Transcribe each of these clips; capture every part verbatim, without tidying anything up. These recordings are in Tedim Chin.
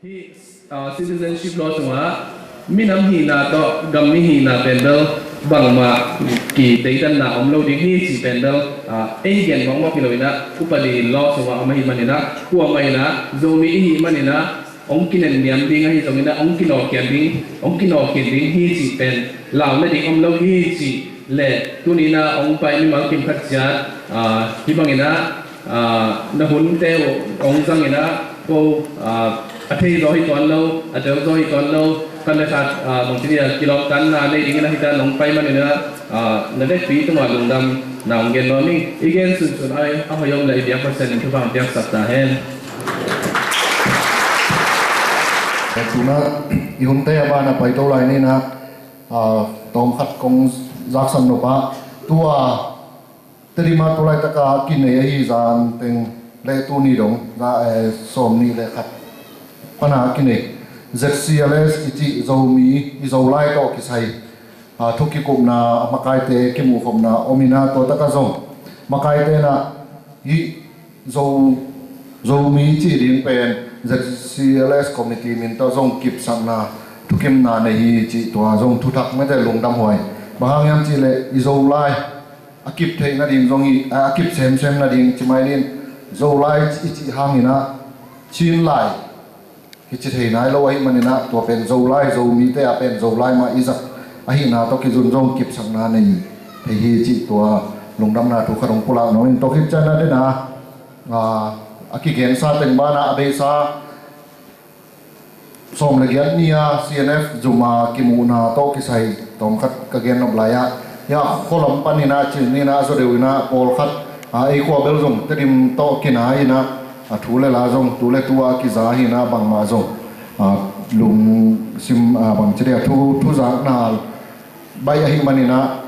Hih, ah, citizenship law sungah minam hihna tawh gam mi hihna pen bel bangmah kideidanna om lo ding hi cih pen bel, ah, ei gen mawkmawk hi lo inah, upadi law sungah om ahih maninah, kuamah inah Zomi i hih maninah hong kinenniam ding ahi zonginah hong kinawhkhiat ding, hong kinawhkhiat ding hi cih pen lau nading om lo hi cih le tuninah hong pai mimal kim khat ciat, ah, hih banginah, ah, na hunte uh hong zanginah ko, ah, a thei zaw hi tuan lo, a tel zaw hi tuan lo, khat le khat, ah, bangci dia kilawmtatna nei dingin ahi ta nong pai maninah, ah, na vekpi tungah lungdamna hong gen nuam ing. I gen sunsun a, a hoih om le i biak Pasian in thupha hong piaksak ta hen. Tuna i hunte a banah paito lai ninah, ah, tawmkhat kong zaksan nop ah, tua Tedim ah tulaitaka kinei ahi zan teng le tuni dong za, eh, sawm nih le khat pana kinei Z C L S i cih Zomi i Zolai tawh kisai, ah, thu kikupna a makaite kimuhkhopna om inah, tua takah zong makaite inah hih Zo, Zomi cih ding pen Z C L S committee min tawh zong kipsakna thukimna nei hi cih tua zong thuthak mete lungdam huai. Bang hang hiam cihleh i Zolai a kip theih nading zong hi, a kip semsem nading ci mai nin, Zolai i cih hanginah Chin lai kici thei nai lo ahih maninah tua pen Zolai, Zomite a pen Zolai mah i zak ahihna tawh kizun zong kipsakna nei thei hi cih tua lungdamna thu khat hong pulak nuam ing. Tua khit ciangin a dena, ah, a kigensa teng banah a beisa sawm le giat ni-a C N F zum a kimuhna tawh kisai tawmkhat ka gen nop lai-ah, hiah khualam paninah cin ninah a zaw deuh inah pawlkhat, ah, ei khua bel zong Tedim tawh kinai inah, a thu le la zong tu le tu-a kiza hi inah bangmah zong, ah, lungsim, ah, bangci dia thu, thuzakna baih ahih maninah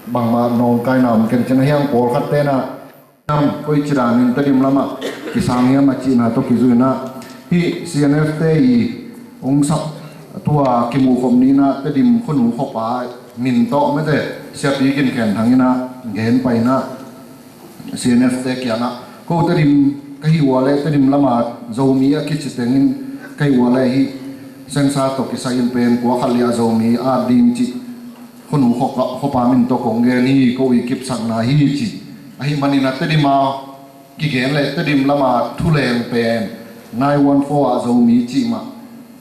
bangmah nawngkaina om ken cin a hiang pawlkhat tenah nam koi ci danin Tedim lamah kisang hiam a cihna tawh kizui inah hih C N F te i hong sap tua kimuhkhop ninah Tedim khuanu khuapa min tawh mete siapi Gin Khen Thang inah gen pai inah C N F te kiangah ko Tedim ka hih ua le Tedim lama Zomi a kici tengin ka hih ua le hih census tawh kisai in pen kua khat liah Zomi at ding cih khuanu khuapa, khuapa min tawh kong gen hi, ko i kipsakna hi ci. Ahih manin a Tedim a kigen le Tedim lama thuleng pen nine one four ah Zomi cih mah,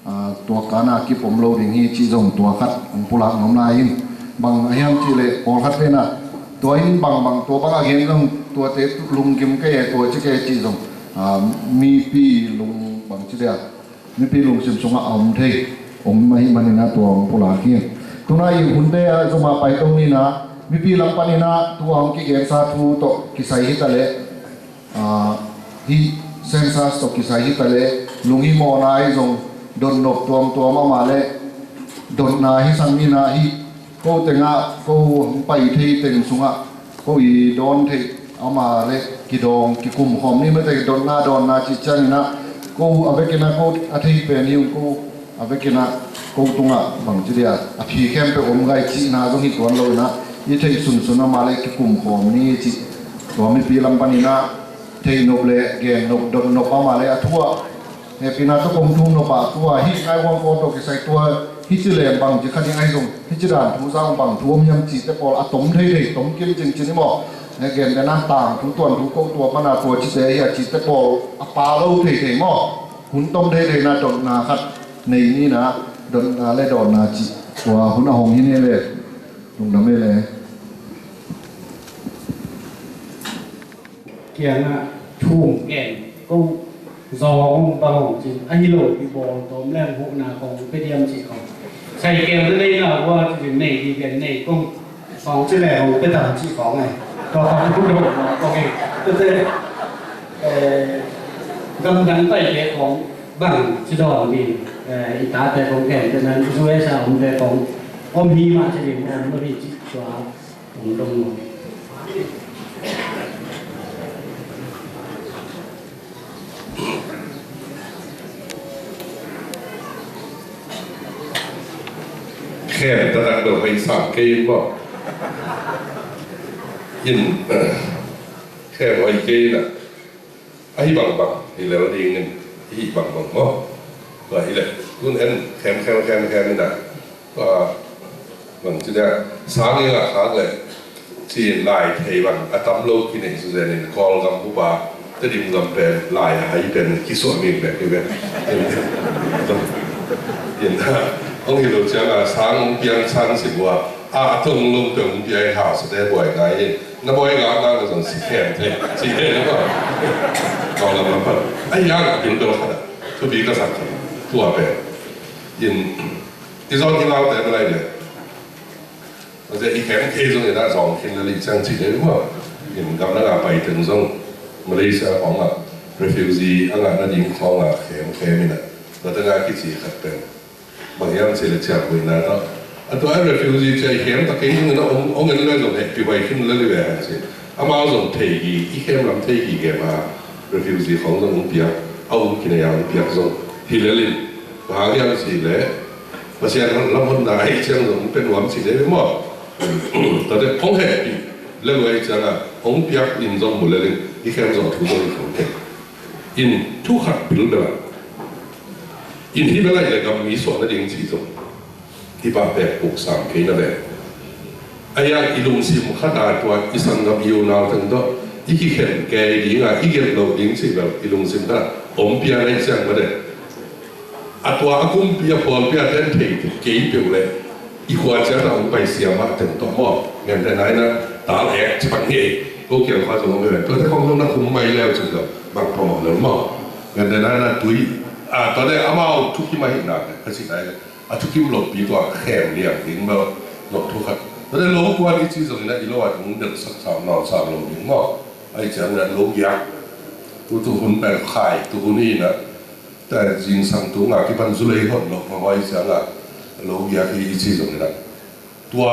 ah, tua kana kipom lo ding hi cih zong tua khat hong pulak nuam lai in. Bang a hiam cih leh pawlkhat pen a tua in bangbang tua bang a gen zong tuate lunggim kei e, tua ci kei e cih zong, ah, mipi lung bang ci dia mipi lungsim sungah a om thei om ahih manin a tua hong pulak hi. Tuna i hunte a zom a paito ni in a mipi lam panin a tua hong kigensa thu tawh kisai hi ta leh, ah, hih census tawh kisai hi ta leh lunghimawhna ahi zong dotnop tuamtuam amah leh dotna hi sang ni in a hih ko tengah ko hong pai thei teng sungah ko i dawn theih amah leh kidawng kikum khawm ni mate, dotna dawnna cih ciangin a ko a vekin a ko a thei pen hi ung, ko a vekin a ko tungah bang ci dia a phi khempeuh om gai cihna zong hi tuan lo in a i theih sunsun amah leh kikum khawm ni cih tua mipi lam panin a theihnop leh gennop dotnop amah leh a thu ah hehpihna tawh kong thum nop a tua hih nai huang kaw tawh kisai tua hih ci leng bang ci kha ding ahi zong hih ci dan thu zang bang thu om hiam cihte pawl a tom theithei tom kim cingcin hi maw? He gentehna tangthu tuanthu ko tua mana tua cite hi a cihte pawl a pa lo theithei maw? Hun tom theithei na dotna khat nei ni in a dotna leh dawnna cih tua hun a hong hi ni leh lungdam hi leh. Kiangah thu hong ken ko zawng hong bang hong cin ahi lo i bawl tawm leng huhna kong pe diam cih khong sai kel te nei na hua cin nei di ken nei kong kong ci le hong pe tam cih khong ai tua khong thu dong kong ai tete gamdang tai te khong bang ci dong di i ta te khong ken te nan U S A om te khong om hi ma ci di om lo hi cih tua. Khen taktak lo hei sam kei in maw? In khen hoi kei in a ahi bangbang hi lel dingin ahi bangbang maw? Tua hi leh tun en khem khem khem khem in ah, tua bang ci dia, sang i ngah khak leh cin lai thei bang a tam lo kinei suzen in Kawlgam bup a Tedim gam pen lai a hai pen kisuah mi bek hi ve. In ah hong hi lo ciang a sang hong piang sang si bua a, a tong lo pe hong pia i hau sa te buai ngai in na buai ngak na zong si khem thei si thei na ba. Kawlgam lam pan a hiang a pil bel khat a thupi ka sak khat tua pen in i zon i lau te na lai le. Tua i khem kei zong i dah zong khin la li ciang ci le maw. In gam dang a pai teng zong Malaysia khawng ah refugee a ngah nading khawng ah khem khem in ah tua teng a kici khat pen bang hiam ci le ciang huihna tawh a tua a refugee cia i khem ta kei zong in ah ong en le zong hehpih huai khin la li ve hang ci. Amau zong thei hi, i khem lam thei hi kei ma refugee khawng zong ong piak a um kinei a ong piak zong hi lel in. Bang hang hiam ci le Pasian lam honna ahih ciang zong pe nuam ci le maw. Tate hong hehpih le luai ciang a hong piak in zong mu lel in i khem zong thu zong i khong kei. In thu khat pil bel a in hi bel a i le gam mi suah nading ci zong i pah pek puk sam kei na ve. A hiang i lungsim khat a tua i sanggam i unau teng tawh i kikhen kei ding a i gelh loh ding ci bel i lungsim khat a om pian ahih ciang mah de. A tua a kumpi a pawlpi a ten thei kei peuh le i khua ciat a hong pai siamah teng tawh maw. Ngen te nai na tal ek ci pan hi. Ko kiang khua zong om ve. Tua te khong zong na khum mai leu ci lo bang phamawh lo maw. Ngen te nai na tui a tua te amau thukim ahihna ka ci nai le a thukim lopi tua khem liang ding maw. Lo thu khat tua te lo kuan i ci zong in a i lo a hong delh sak sam nawn sam lo ding maw. Ahih ciang in a lo giak tu tu hun pen khai tu hun in a Tua zingsang tung a kipan zu lei hon lo phamawh i ciang a lo giak hi i ci zong in a tua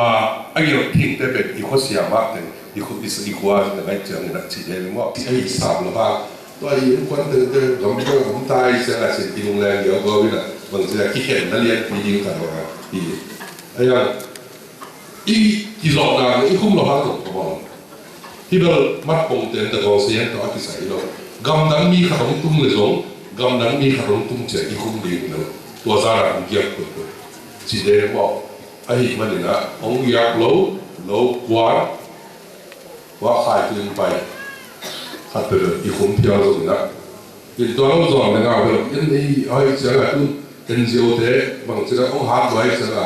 a gilh thingte pen i khua siamah teng i khua i khua zong a ngai ciang in a ci ding maw. I sam lo hang tua i innkuan tengte gam dang om ta i ciang a ci i lung leng giau gau in a bang ci a kikhen na lian pi ding ka lo a hi. A yang i kizawhna le i khum lo hang zong ka bang. Hi bel mat pongte an ta gawng sian tawh a kisai hi lo. Gamdang mi khat hong tung le zong gamdang mi khat hong tung ciah i khum ding hi lo. Tua zan ah hong giak kutkut ci de maw. Ahih manin ah hong giak lo lo kuan tua khai tu in pai khat peuh i khum phial zong in ah In tua lo zuang le ngau bel in i hoi ciang a tun N G O te bang ci a hong hat luai ciang a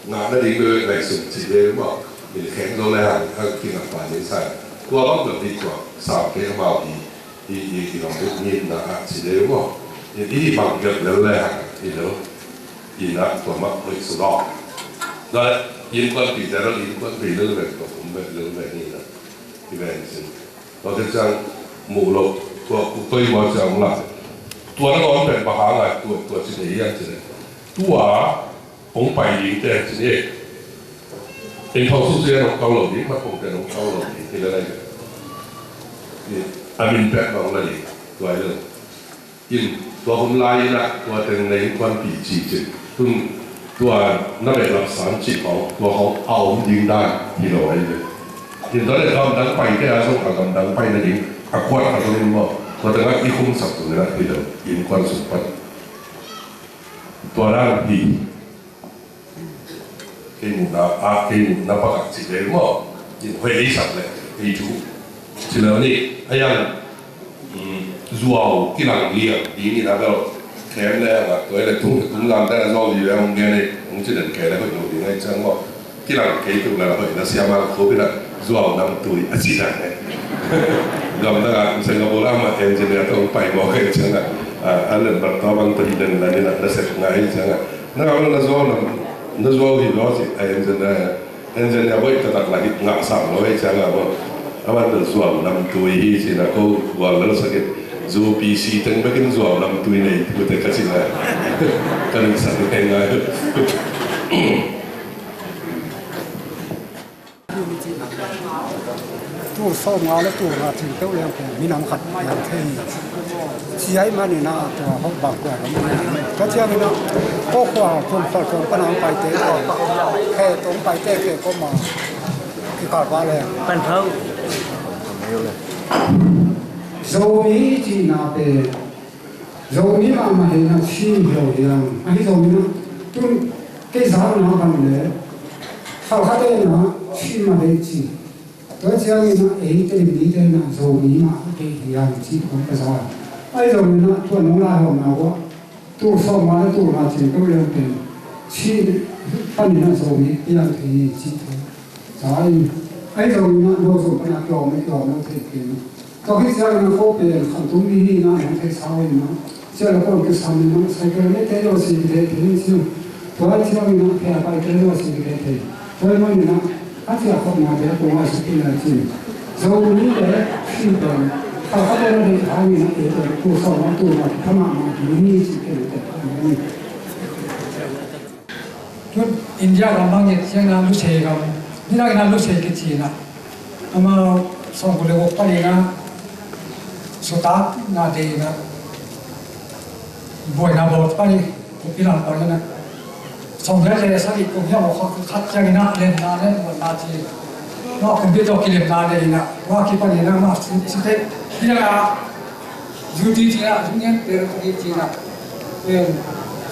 ngah nading bel ngaihsun ci le maw. In kheng zo le hang a kingah pa ding sa tua bang bel hi tua sam kei amau i i i i lam buk ngitna ah ci le maw. In i bang bel lel le hang i lo i na tua mah hoih su lawk. Tua innkuanpihte bel innkuanpih lel ve tua kum bel lel ve ni na i ven sin. Tua khit ciang muh loh tua kuk tua i mual ciang hong lak. Tua nangawn pen bang hang a tua tua ci thei hiam ci leh tua hong pai dingte ci ni. Eng thawk suk ciang hong kau lo ding mat kong pen hong kau lo ding hi le lai. A min pek bang la ding tua hi lo. In tua hun lai in ah tua teng na innkuanpih cih cin tun tua na behlap sam cih khawng tua khawng a om ding dan hi lo ahi ve. In tua leh gamdang paite a zong a gamdang pai nading a kuat a zong in maw tua tengah i khumsak zong in ah hi lo innkuan sung pan tua dan hi. Kei muhna ah kei muhna pakhat ci ve maw. In hoih ei sak leh ei thu ci lo ni a yang zuau kilang liang ding in a bel khem le a ngak tuai le tung tung lam te a zuau li ve hong gen ei hong ci den kei le hoih lo ding ai ciang maw. Kilang kei tuk le hoih na siam a khup in a zuau nam tui a ci dan ne. Gam dang a Singapore a ma engineer tong pai maw kei ciang a a len bang tawh bang tawh hi den la ni na na sep ngai ciang a Na ngau na zuau na, na zuau hi lo ci a engineer, engineer boih taktak la hi ngah sam lo hi ciang a bo. A man na zuau namtui hi ci na ko gual lel sakin zu P C teng bekin zuau namtui nei tu te ka ci na. Ka ning sak ngai ngai. Tu sawm nga le tu nga thil peuh leng kong minam khat piang thei hi. Ci ahih manin ah tua hong bang kua lam ka ciangin ah ko khua kum khol kum panang paite khe tong paite khe ko ma kikal pa leng. Pan phau. Zomi cihna pen Zomi mahmah hi na Chin hi lo hi ang. Ahi zongin ah tun kei zakna bang le khalkhat in ah Chin mah hi ci. Tua ciangin ah eite mite in ah Zomi mah hi ang ci kong ka za. Ahi zongin ah tua nong lai hawmna uh ah tul sawm nga le tul nga cin peuh lian pen Chin panin ah Zomi piang thei hi ci thei. Sa in, ahi zongin ah no Zo panin ah kiawm le kiawm lo thei kei. Tua khit ciangin ah ko pen khamtung mi hi na hong thei sa in ah cia le ko kisam in ah cycle le te lo si thei thei ci. Tua ciangin ah phia pai te lo si thei thei. Tua manin ah a cia khop na te ko ngai sa kin ah ci. Zomi le Chin pen kha kha te lo dei thang in ah te pen tul sawm nga tul nga kha mahmah ding hi ci ken te. Tun India gam bang et ciangin ah Lusei gam, nidang in ah Lusei kici in ah amau sawmguk le guk panin ah suahtakna deih in ah buaina bawl pan hi. Kumpi lam pan in ah sawmgiat le sagih kum hiam aw khat ciangin ah lemna le buaina ci. Amau kumpi tawh kilemna deih in ah tua kipanin ah amau state, nidang ah U T ci in ah Union Territory ci in ah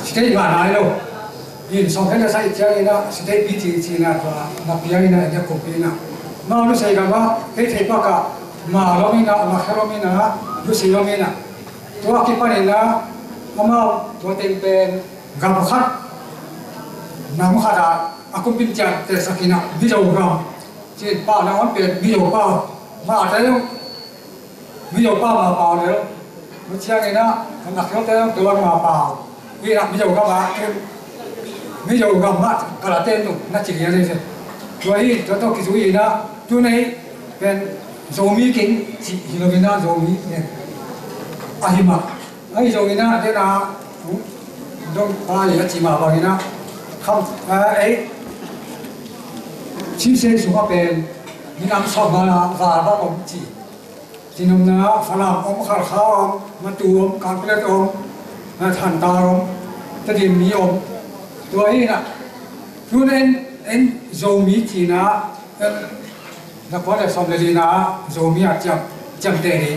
state ngah nai lo. In sawmgiat le sagih ciangin ah state pi ci ci in ah tua na piang in ah India kumpi in ah amau Lusei gam ah kei thei pak ah Mao om in ah, Rakhine om in ah, Lusei om in ah tua kipanin ah amau tua teng pen gam khat nam khat ah a kumpi ciang te sak in ah Mizo gam ci in pau na om pen Mizo pau, Mao te Mizo pau Mao pau le lo. Tua ciangin ah kan nak hiau te lo tuan Mao pau. Hi na Mizo gam ah tun Mizo gam ah kala te nu na ci lian le se. Tua hi tua tawh kizui in ah tun ei pen Zomi kin ci hi lo in ah Zomi nen. Ahi mah. Ahi zongin ah den ah dong pa hi a ci mah bangin ah kham ei Chin state sung ah pen minam sawm nga val bang om ci. Cinopna ah Falam om, Khalkha om, Matu om, Kanpetlet om, Thantlang om, Tedim mi om. Tua hi in ah tun en en Zomi ci in ah en na kua le sawm le li na Zomi ah ciam ciam te hi.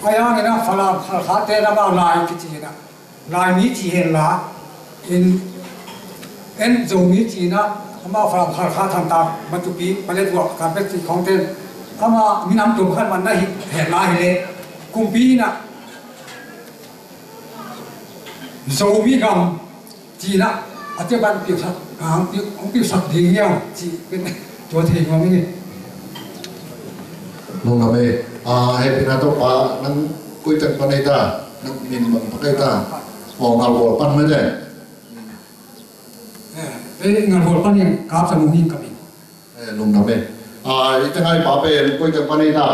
Ahi hangin ah Falam Khalkha te na amau Lai kici in ah Laimi ci hen la, in en Zomi ci in ah amau Falam Khalkha Thantlang Matupi Paletwa Kanpetlet khawng ten amau minam tum khat man na hi hen la hi le kumpi in ah Zomi gam ci in ah a te ban piusak ang piu ang piusak ding hiam ci pen tua thei nuam hi. Lungdam e. A hehpihna tawh pa nang koi teng pan ei ta, nang min bang pak ei ta. Aw Ngalbual pan mete. Ei Ngalbual pan in kap sa mu hin kap in. Lungdam e. A i teng ai pa pen koi teng pan ei ta.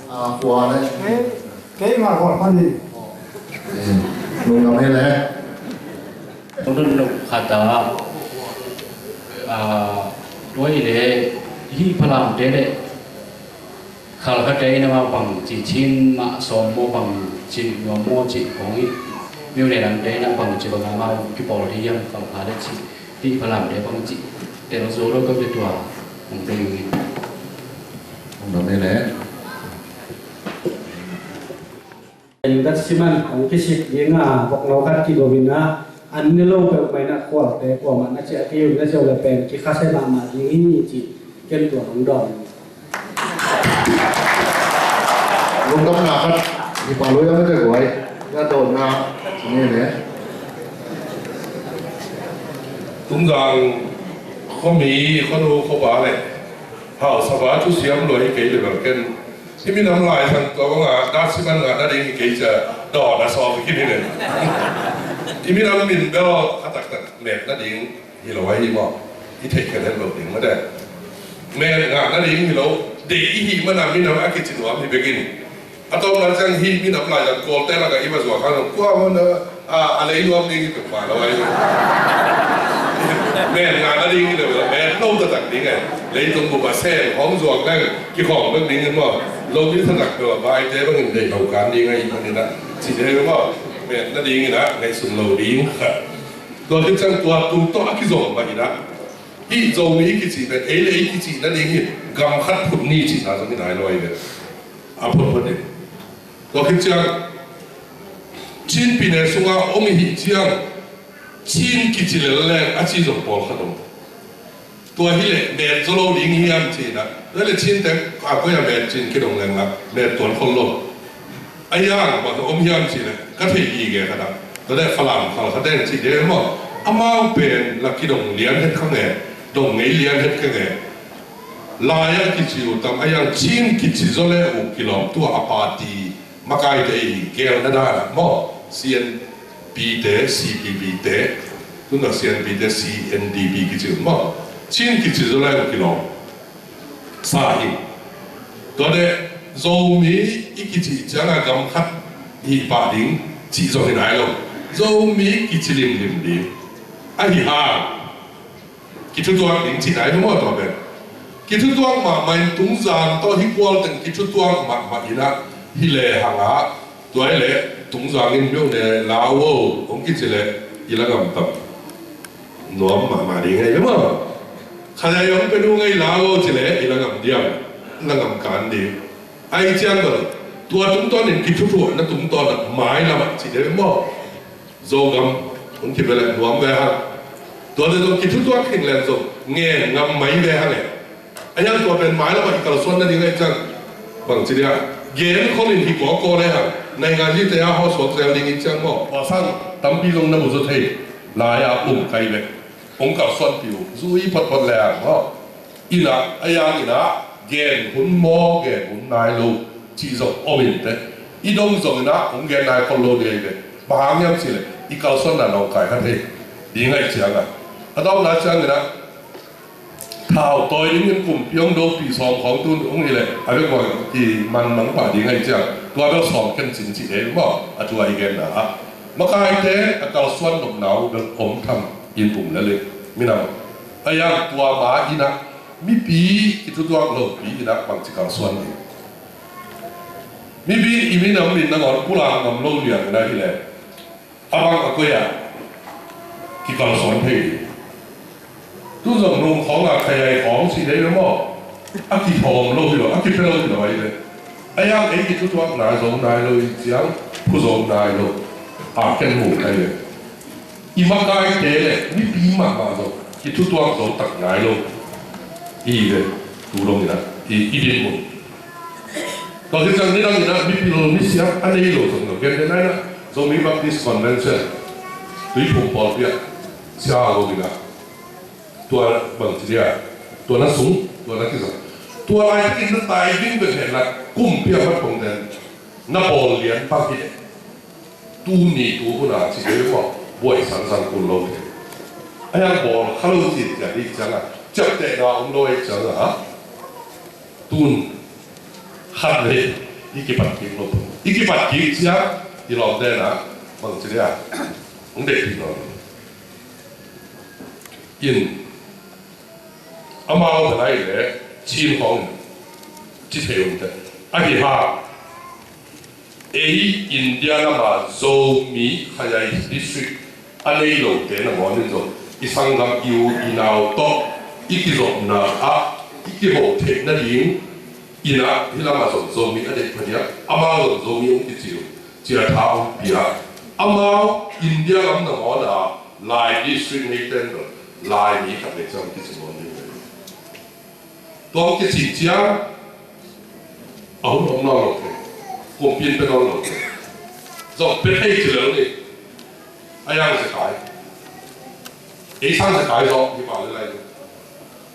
A kua le. Kei Ngalbual pan in. Lungdam e le. Kong dun lo khat a, a, tua hi le hih Falam te le Khalkha te in amau bang ci Chin mah sawm maw bang ci nuam maw ci kong hi. Myo le dang te in a bang ci bang amau kipawl ding hiam Khalkha le ci hih Falam te bang ci. Te lo zo lo ka pe tua kong te yu hi. Kong dam e le. Dak siman hong kisik ding a vok no khat kigo in a an ne lo peuhmah in a khualte kuamah na ciah kei uh na ciah uh le pen kikhasia mahmah ding hi ci ken tua hong dawng. Lungdamna khat i pa lui a mete guai na dawtna ci ne le. Tungzang khuami khuanu khuapa le hausapa thusiam lua hi kei le bel ken Hih minam lai zang tua banga dak siman ngah nading hi kei cia dawn a sawm hi khin hi le. Hih minam min bel a taktak met nading hi lo ahi maw? I theih khen het lo ding mate. Met ngah nading hi lo, deih i hih mana minam a kici nuam hi bekin. A tawpna ciang hih minam lai zang Kawlte lakah i va zuak hang lo, kua mana A, a lei nuam ding hi peuhmah lo ahi. Men ngah nading hi lo, men lo taktak ding ahi. Leitung bup a sem hong zuak dang kikhawm dang ding hi maw? Lo ding taktak peuh a, vaite bangin deih lo kan ding ahi manin a, ci ding hi maw? Men nading in a ngaihsun lo ding. Tua khit ciang tua tung tawh a kizom mah in a, hih Zomi kici pen ei le ei kici nading hi, gam khat phut ni cihna zong hi nai lo ahi ve. A phutphut ding. Tua khit ciang Chin pyine sungah om i hih ciang Chin kici lel leng a ci zong pawlkhat om. Tua hi leh met zaw lo ding hiam ci-in ah, tua hi leh Chinte a koi a met cin kidong leng lah met tuan khol lo. A hiang bang om hiam ci leh ka theih gige khat ah, tua leh Falam khal khat deng ci ding maw, amau pen lah kidong lian het kha nge, dong ngei lian het kha nge. Lai-ah kici uh tam, a hiang Chin kici zaw le uh kilawm, tua a party makaite i gelna danah maw, C N P te, C P B te, tun ah C N P te, C N D P kici uh maw, Chin kici zaw le uh kilawm sa hi. Tua leh Zomi i kici ciangah gam khat hi pah ding cih zong hi nai lo. Zomi kici limlim ding ahi hang kithutuak ding cihna hi maw, tua pen. Kithutuak mahmah in Tungzang tawh hih kual teng kithutuak mahmah in ah, hi lehang ah, tua hi leh Tungzang in myo ne lau o hong kici leh i la ngam tam nuam mahmah ding hi maw. Khayaay hong pia ding hi lau o ci leh i la ngam diam, la ngam kan ding. Ahih ciang bel tua tungtawn in kithutuakna tungtawn ah mailam ah ci ding maw. Zogam hong kibia leh nuam ve hang. Tua leh zong kithutuak khin leng zong ngen ngam mai ve hang e. A hiang tua pen mailam ah i kalsuan nading ahih ciang bangci dia gen khol in hi kawkaw le hang. Naingan zite a hawh suak zel ding ahih ciang maw, tua sang tampi zong na mu zaw thei. Lai-ah um kai ve, hong kalsuanpih uh zui photphot le hang maw. Inah, a hiang inah gen hun maw, gen hun nai lo cih zong om in teh, i dong zong inah hong gen nai khol lo ding hi ve. Bang hang hiam cih leh i kalsuanna nawngkai kha thei ding ahih ciangah. A dawmna ciang inah thau tawi dingin kumpi hong dopih sawm khawng tun hong hi leh a bek bang kiman mang pah ding ahih ciang, tua bel sawm khen cin cih dei maw, a tua i genna ah. Makaite a kalsuan nopna uh bel om tham in um lel e, minam. A hiang tua ma inah mipi kithutuak lopi inah bangci kalsuan ding. Mipi i minam min nangawn pulak ngam lo liang inah hi leh a bang a koi ah kikalsuan thei ding. Tu zong nung khawng ah Khayaay khawng cih dei lo maw, a kithawm lo hi lo, a kipia lo hi lo ahi ve. A hiang ei kithutuak nai zo nai lo ahih ciang phu zo nai lo a ken mu ahi ve. I makaite le mipi mahmah zong kithutuak zo tak ngai lo. I ve, tu dong inah i, i dinmun. Tua khit ciang nidang inah mipil misiam a nei lo zong lo gen den inah Zomi Baptist Convention Tuiphum pawlpi ah sia lo inah tua bangci dia, tua na sung, tua na kizang. Tua lai takin na tai ding bek hen la kumpi a mat pong den na bawl lian pak hi. Tuni tu hun a ci dei maw, buai sangsang kun lo hi. A hiang bawl kha lo ci ciat dih ciangah ciaptehna om lo ahih ciangah tun khat le i kipat kik lo. I kipat kik ciang i lawmte na bangci dia hong deih kik lo. In amau te lai le Chin hong ci thei um te ahi ha. Ei India lama Zomi Khayaay district a nei lote nangawn in zong i sanggam i u i nau tawh i kizopna ah i kiho theih nading inah hih lamah zong Zomi a deih phadiak, amau zong Zomi hong kici uh, cia tha hong pia. Amau India lam nangawn a Lai district neite in zong Lai mi khat nei ciang hong kici ngawn ding. Tua hong kici ciang a hun om nawn lo thei, kumpi in pia nawn lo thei. Zong pia thei ci lel ni. A hiang zekai, ei sang zekai zong hi pah le lai ni.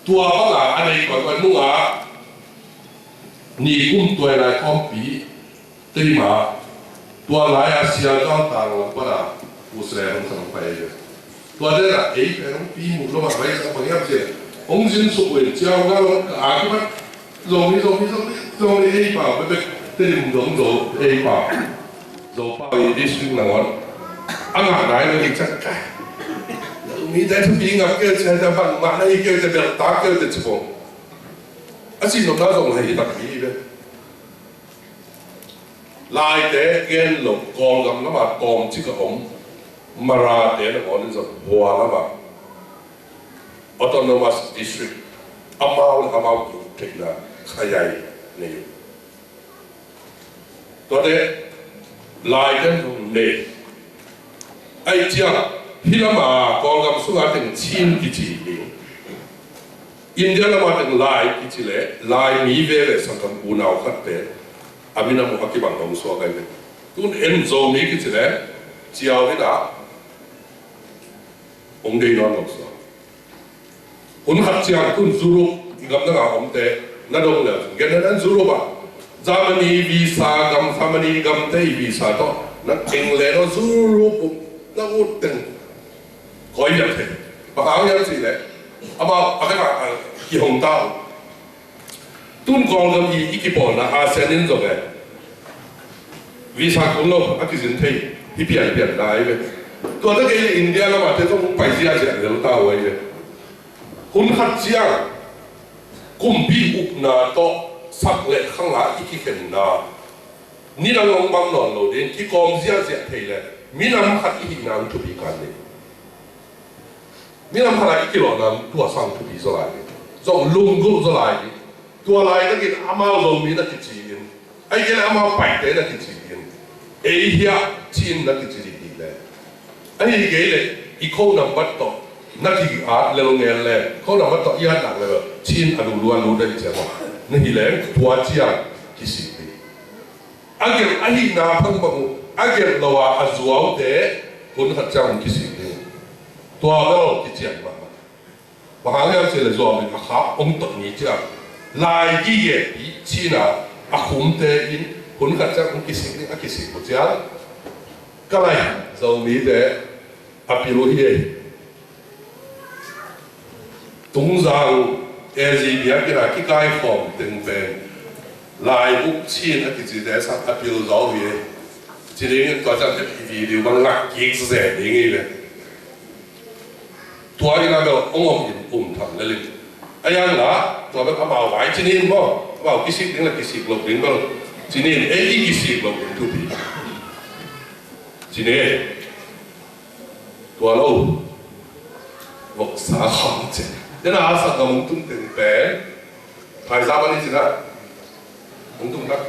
Tua banga a nei koi koi nungah ni kum tuai lai khawmpi Tedim ah tua lai-a Sialzau tang lam pan a Pu Sele hong khat hong pai ve. Tua den ah ei pen hong pi muh lo mah, vai zang bang hiam cih leh hong zin suk uh in ciau ngal hong ka a kimat Zomi, Zomi, Zomi, Zomi ei pau bekbek, Tedim dong Zo ei pau. Zo pau i district nangawn a ngah nai lo ding ciang ka, Zomite thupi ngak kei uh ciang bangmah na hi kei uh ciang beltak kei uh ciang ci pong. A cih nopna zong lai hi tak hi ve. Laite gen lo, Kawlgam lamah tawmcik a om Marate nangawn in zong Hua lamah Autonomous District amau le amau kitheihna Khayaay nei uh. Tuate Laite zong nei, Ahih ciang hih lamah Kawlgam sungah teng Chin kici ding, India lamah teng Lai kici leh Lai mi veve sanggam unau khatte a minam uh a kibang hong suak ahi ve. Tun en Zomi kici leh ciau in ah hong deih nawn hong suak. Hun khat ciang tun Europe i gam dang a omte na dong le gen na, nan Europe ah Germany visa gam, Germany gamte i visa tawh na England aw Europe uh na ut teng koi viak thei. Bang hang hiam cih leh amau a khat a kihong ta uh. Tun Kawlgam i, i kipawlna ASEAN in zong e visa kul lo a kizin thei hi pianpian lai ve. Tua na kei le India lamah te zong pai ziahziah lel ta uh ahi ve. Hun khat ciang kumpi upna tawh sak le khang ah i kikhenna nidang hong bang nawn lo ding, kikawm ziahziah thei le minam khat i hihna hong thupi kan ding. Minam khat ah i kilawhna tua sang thupi zaw lai ding, zong lunggulh zaw lai ding. Tua laitakin amau Zomi na kici in, ahih kei leh amau Paite na kici in, ei hiah Chin na kici ding hi le, ahih kei leh i code number tawh na ki-at lel ngel le, code number tawh i at nak le Chin a lulu a lut dai ciang na hi leng tua ciang kisik ding. A gelh ahihna bang bang uh a gelh lo a a zuaute hun khat ciang hong kisik ding. Tua bel kician mahmah. Bang hang hiam cih leh zuau in a khak hong tot ni ciang Lai kigenpi Chin a a khumte in hun khat ciang hong kisik ding a kisik uh ciang ka lai Zomite a pil uh hi ei. Tungzang A G biakinn a kikaikhawm teng pen Lai buk Chin a kicite sang a pil zaw uh hi ei. Ci dingin tua ciang te video bang lak kik ze ding hi ve. Tua in a bel hong om in um tham lel in. A yang la tua bel amau vai ci ni in maw, amau kisik ding le kisik lo ding bel ci ni in, ei i kisik lo ding thupi ci ni. Tua lo voksa khawng ci. Tena a sak ngam hong tung teng pen Phaizam a ni cina hong tung tak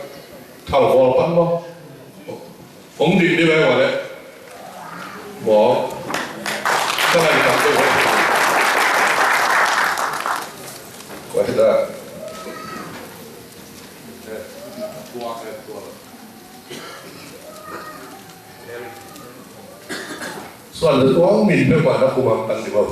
thal kawl pan maw? Hong ding ni ve ua le maw? Ka lai tak te ve. Ua hi ta. Suan le tuang min pe ua na kumang tang di maw?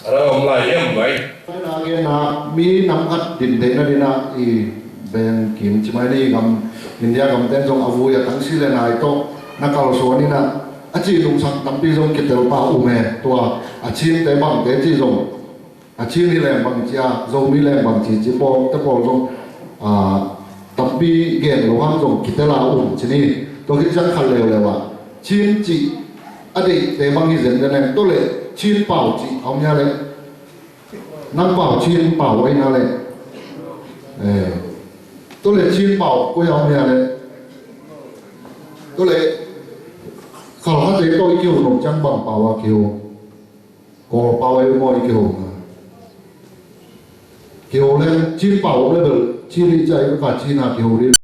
A ram om lai em mai. Tua na gen na mi nam khat din theihna ding a i beng kim ci mai ni gam India gam ten zong a vui a tang si le nai tawh na kalsuan in a a ci lungsak tampi zong kitel pa um e. Tua a Chin te bang te ci zong a Chin hi leng bang ci a Zomi leng bang ci ci pawl te pawl zong a tampi gen lo hang zong kitel a um ci ni. Tua khit ciang khat leuleu a Chin ci a deihte bang hi zen den leng, tua le Chin pau ci a om hia le, nang pau Chin pau a hi na le, eh, tua le Chin pau koi a om hia le, tua le khalkhate tawh i kiho nop ciang bang pau a kiho, Kawl pau a hi maw i kiho na. Kiho le Chin pau om le bel Chin i cai ka Chin a kiho ding